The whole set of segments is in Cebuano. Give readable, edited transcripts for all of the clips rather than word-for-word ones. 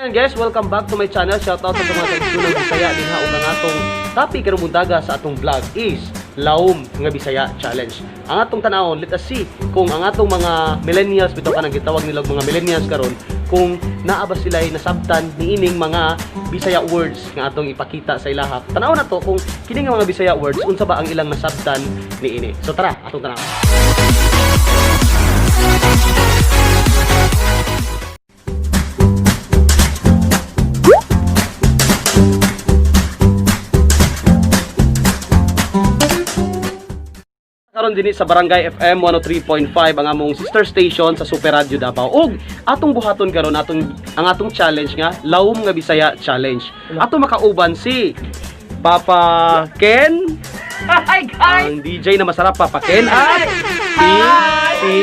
Ayan guys, welcome back to my channel. Shout out sa mga kaigsunan Bisaya dinha ug ang atong topic karong buntaga sa atong vlog is Laom nga Bisaya Challenge. Ang atong tanawon, let us see kung ang atong mga millennials bitaw kanang gitawag nila og mga millennials karon, kung naa ba sila nasabtan niining mga Bisaya words nga atong ipakita sa ilaha. Tanaw na to kung kini nga mga Bisaya words, unsa ba ang ilang nasabtan niini. So tara, atong tanaw. Karon dinhi sa Barangay FM 103.5, ang among sister station sa Super Radio Davao. Ug atong buhaton karon atong ang atong challenge nga Laom nga Bisaya Challenge. Ato makauban si Papa Ken, Hi guys! ang DJ na masarap, Papa Ken, at si si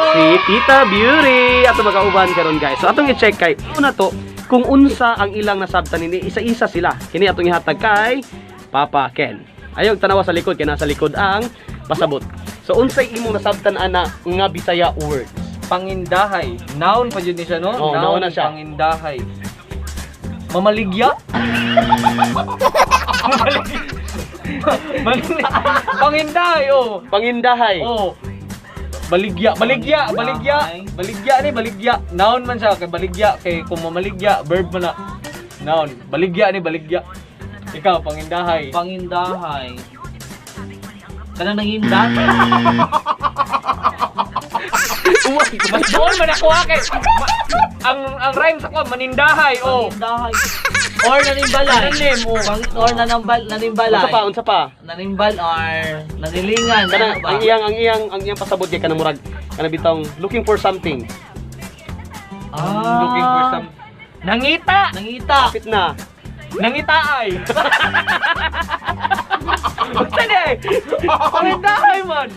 si Tita Beauty. Ato makauban karon, guys. So atong i-check kay una to kung unsa ang ilang nasabtan nini, isa-isa sila. Kini atong ihatag kay Papa Ken. Ayaw tanawa sa likod kay nasa likod ang pasabot. So unsay imong nasabtan ana nga Bisaya words? Pangindahay. Noun pa jud ni siya, no? Oo, noun na siya. Pangindahay. Mamaligya? Maligya. Pangindahay, oh. Pangindahay. Oh. Baligya, baligya, baligya. Baligya ni baligya. Noun man siya kay baligya, kay kung mamaligya, verb man na. Noun. Baligya ni baligya. Ikaw, pangindahay. Pangindahay. Kanang nangindat? Mas doon man ako ha, kay ang rhyme sa ko manindahay, oh. Pangindahay. Or nanimbalay. Nanim, oh. Or nanimbalay. Unsa pa, unsa pa? Nanimbal or nanilingan. Kanang Ano ba? ang iyang pasabot kay kanang murag kanang bitong looking for something. Ah, Looking for some Nangita! Nangita. Kapit na. Nangitaay! Basta na eh! Pangindahay man!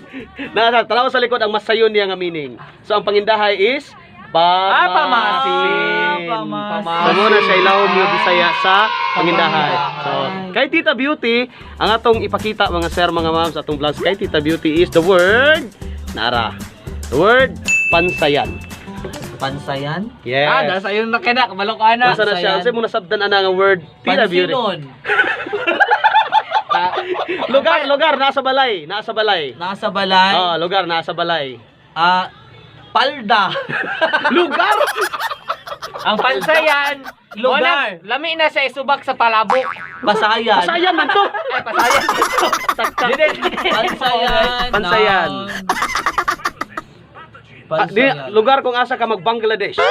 Nasa tanawa sa likod ang mas sayon niya nga meaning. So ang pangindahay is Ah, pamasin. Pamasin. So mao na siya ilawom nga Bisaya sa pangindahay. So kay Tita Beauty, ang atong ipakita, mga sir, mga ma'am, sa atong vlogs kay Tita Beauty is the word nara. The word pansayan. Pansayan? Yes. Ah, nasa yun na kina, kabalok ana. Unsa na siya? Pansayan. Unsa mo nasabdan ana nga word, Tita Beauty? Pansinon. Lugar, lugar nasa balay, nasa balay. Nasa balay. Ah, lugar nasa balay. Ah, palda. Lugar. Ang pansayan, Lugar. wala, lami na sa isubak sa palabok. Pasayan. Pasayan man to. Ay, pasayan. Taktak. Pansayan. Pansayan. Noun. Ah, di, Pansayan. lugar kung asa ka mag-Bangladesh.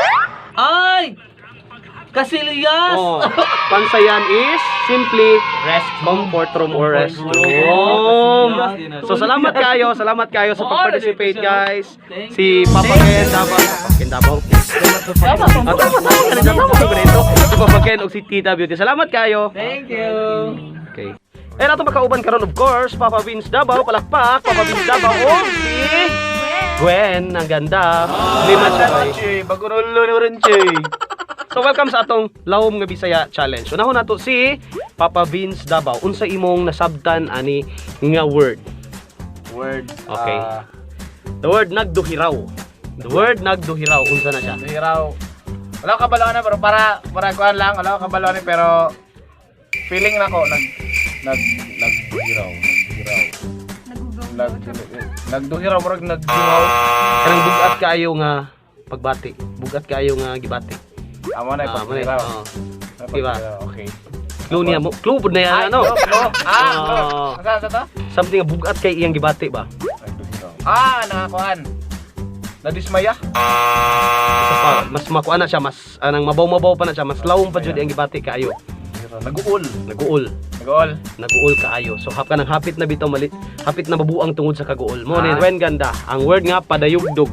Ay! Kasilias! Oh. Pansayan is simply Rest comfort room or Comfort restroom. room. So salamat kayo sa Oo, pag-participate, nandito siya. guys. Thank Si Papa Ken Davao, Papa Ken Davao. Tama, tama, tama, tama, tama, ganito. Si Papa Ken ug si Tita Beauty. Salamat kayo. Thank you. Okay. And ato makauban karon, of course, Papa Vince Davao, palakpak, Papa Vince Davao o si Gwen, ang ganda. Lima siya. Bagurulo na rin, che. So welcome sa atong Lawom nga Bisaya Challenge. Unahon nato si Papa Vince Davao. Unsa imong nasabtan ani nga word? Word. Okay. Ah, The word nagduhiraw. The word nagduhiraw, unsa na siya? Hiraw. Wala ka kabalo na, pero para para kuan lang, wala ka kabalo na, pero feeling na ko nag nag nagduhiraw, nagduhiraw. Nag nagduhiraw, murag nagduhaw. Kanang bugat kaayo nga pagbati. Bugat kaayo nga gibati. Amo na Ah, mo na, pagduhiraw. oo. Diba? Okay. Clue niya mo. Clue pud na yan, Ay, ano? clue, clue. Ah, clue. Oo. Asa asa to? Something nga bugat kay iyang gibati ba? Nagduhiraw. Ah, nakakuan. Nadismaya? Isa pa, mas makuha na siya, mas anang mabaw-mabaw pa na siya, mas lawom pa jud iyang gibati kaayo. Naguol. Naguol. Naguol. Naguol kaayo. So hap ka ng hapit na bitaw malit, hapit na mabuang tungod sa kaguol. Mo ni Ah. Gwen ganda. Ang word nga padayugdog.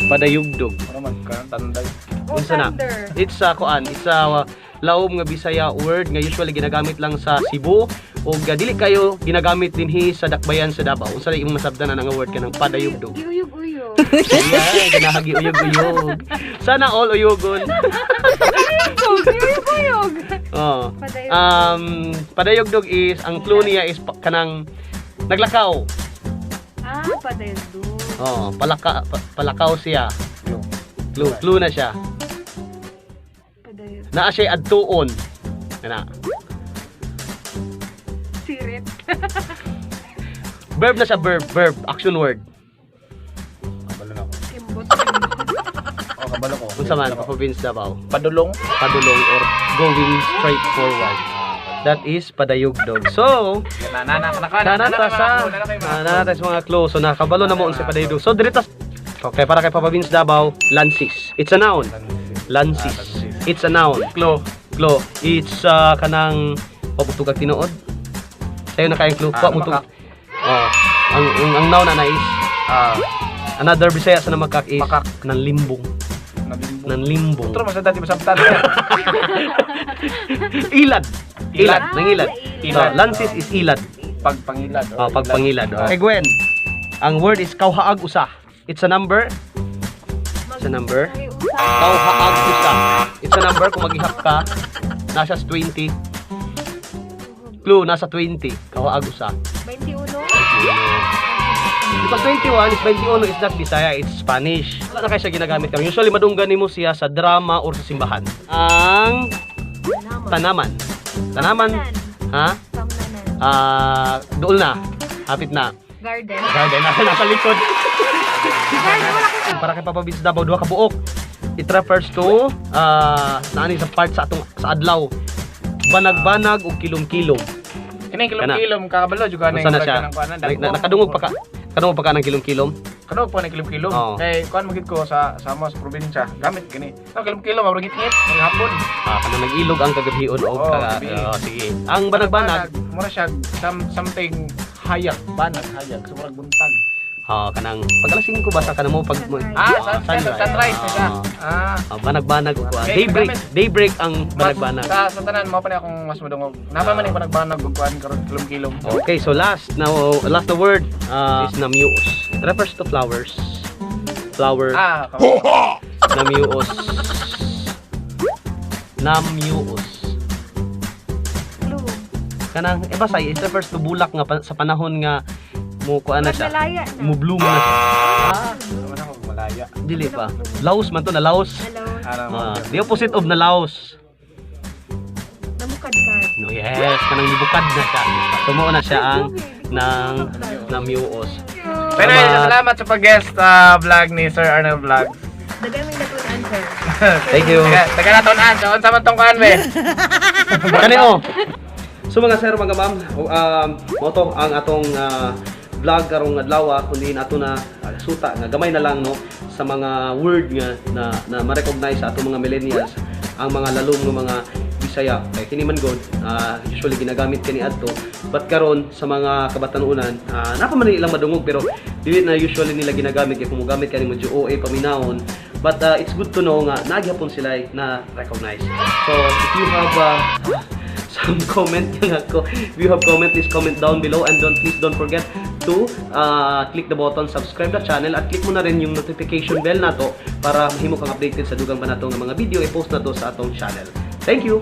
Padayugdog. Ano man ka tanday. Unsa na? It's a kuan, it's a lawom nga Bisaya word nga usually ginagamit lang sa Cebu o dili kayo ginagamit dinhi sa Dakbayan sa Davao. Unsa na imong masabdan na nga word kanang padayugdog? Giuyog-uyog. Yeah, ginahagi uyog-uyog. Sana all uyugon. Giuyog-uyog. Oh. Padayugdog. Padayugdog is ang clue niya is kanang naglakaw. Ah, padayugdog. Oh, palakaw siya. Yung. Clue, clue na siya. Padayog. Naa siya adtuon. Kana. Sirit. Verb na siya, verb, verb, action word. Kabalo na ako. Kimbot. Kimbot. Oh, kabalo ko. Unsa man, Papa Vince Davao? Padulong. Padulong or going straight forward. That is padayugdog. So, Na na na na na nanata sa nanata sa mga clue. So nakabalo na mo unsa padayugdog. So diri ta. Okay, para kay Papa Vince Davao, lansis. It's a noun. Lansis. It's a noun. Clue. Clue. It's kanang pabutugag tinuod. Sayo na kayong clue. Ah, Wa mo tug. Oh, ang noun na is another Bisaya sa namakak is Makak. Kanang limbong. Nalimbong. Nang limbong. Otro mas dati masabtan. Ilad. Ilad. Ilad. Nangilad. Ilad. So, lansis is ilad. Pagpangilad. Oh, pagpangilad. Oh. Kay Gwen, ang word is kauhaag usa. It's a number. It's a number. Ay, usa. Kauhaag usa. It's a number kung maghihap ka. Nasa 20. Clue, nasa 20. Kauhaag usa. 21. Because 21 is 21 is not Bisaya, it's Spanish. Wala na kayo siya ginagamit karon. Usually madunggan nimo siya sa drama or sa simbahan. Ang tanaman. Tanaman, ha? Tamnanan. Ah, dool na. Hapit na. Garden. Garden na nasa likod. Garden, wala ko. Para kay Papa Vince Davao, duha ka buok. It refers to naani sa part sa atong sa adlaw. Banag-banag ug kilom-kilom. Kini kilom-kilom kakabalo jud ka Unsa na siya? Nakadungog pa ka. Kadungog pa ka ng kilom-kilom. Kadungog pa ng kilom-kilom. Oo. Kay kuan magid ko sa amo sa probinsya. Gamit kini. No kilom-kilom murag ngit-ngit, murag hapon. Ah, kanang nag-ilog ang kagabhion og Oo, kaga. gabi. Oo, sige. Ang banag-banag, Mura siya something hayag, banag hayag, so murag buntag. Ah, kanang pag alas 5 basta kana mo pag Sunrise. Ah, sunrise na siya. Ah, Ah. ah, banag-banag ug kuan. Okay, Daybreak, gamit. daybreak ang banag-banag. Sa tanan mo pa ni akong mas madungog. Napa man ning banag-banag ug kuan karon kilom-kilom. Okay, so last now last na word is namyuos. It refers to flowers. Flower. Ah, kabalo. Namyuos. Namyuos. Clue. Kanang eh basta it refers to bulak nga sa panahon nga mo kuan na siya. Malaya na. Mo bloom na siya. Ah, naman ako malaya. Dili pa. Laos man to na laos. Hello. Ano Ah, the opposite of na laos. Namukadkad. No, yes, kanang nibukad na siya. Tumuo na siya ang ng namyuos. Pero Salamat. salamat sa pag-guest vlog ni Sir Arnold Vlog. Dagay may natunan, sir. Thank you. Taga taga na ton-an, so unsa man tong kuan be? Kani oh. So mga sir, mga ma'am, mo to ang atong vlog karong adlaw kundi ato na suta nga gamay na lang no sa mga word nga na ma-recognize sa atong mga millennials ang mga lalom nga mga Bisaya kay kini man god usually ginagamit kani adto, but karon sa mga kabatanunan napa man ilang madungog pero dili na usually nila ginagamit kay kung mogamit kani mo OA paminawon, but it's good to know nga nagyapon sila na recognize. So if you have some comment yung ako. If you have comment, please comment down below and don't please don't forget to click the button subscribe the channel at click mo na rin yung notification bell nato para mahimo kang updated sa dugang pa nato nga mga video i-post na to sa atong channel. Thank you.